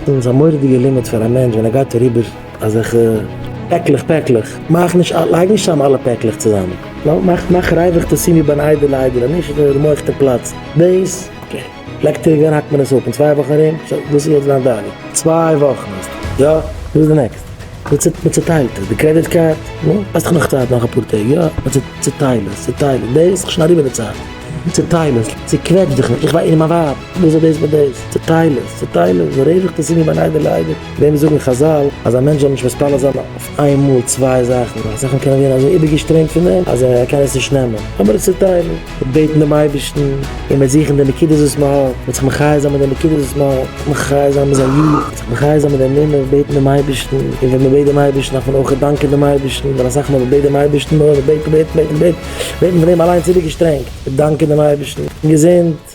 צווייטנס, א מורא'דיגע לימוד פאר א מענטש ווען ער גייט אריבער אזעלכע פעקלעך פעקלעך, מאך נישט, לייג נישט צאם אלע פעקלעך צוזאמען, מאך מאך ריווח תשימי בין עדר לעדר, נישט די מח די פלאץ, דאס, okay, עלעקטריק ווען האקט מען עס אפ? אין צוויי וואכן ארום? so וואס איז יעצט דיין דאגה? צוויי וואכן האסטו, יא? וואס איז די next? מען צוטיילט עס, די credit card, נו, האסט דאך נאך צייט נאך אפאר טעג, יא? מען צוטייל עס, צוטייל עס, דאס איז שוין אריבער די צייט, צוטייל עס, צוקוועטש דיך נישט, איך וויי און מיין ווייב, וואס איז דאס מיט דאס, צוטייל עס, צוטייל עס, ריווח תשימי בין עדר לעדר, וועם זאגן חזל אז א מענטש זאל נישט מתפלל זיין אויף איין מאל צוויי זאכן, ווייל אסאך מאל קען ער ווערן אזוי איבערגעשטרענגט פון דעם אז ער קען עס נישט נעמען, אבער עס צוטיילן, מיט בעטן דעם אייבערשטן, און מיט זוכן די נקודות וואס מען האט, מיט זיך מחיה זיין מיט די נקודות וואס מען האט, זיך מחיה זיין מיט זיין איד, זיך מחיה זיין מיט די אמונה, בעטן דעם אייבערשטן, און ווען מען בעט דעם אייבערשטן דארף מען אויך דאנקען דעם אייבערשטן, ווייל אסאך מאל מען בעט דעם אייבערשטן נאר מען בעט און בעט און בעט און בעט, ווערט מען פון דעם אליינס איבערגעשטרענגט, דאנקען דעם אייבערשטן, געזונט.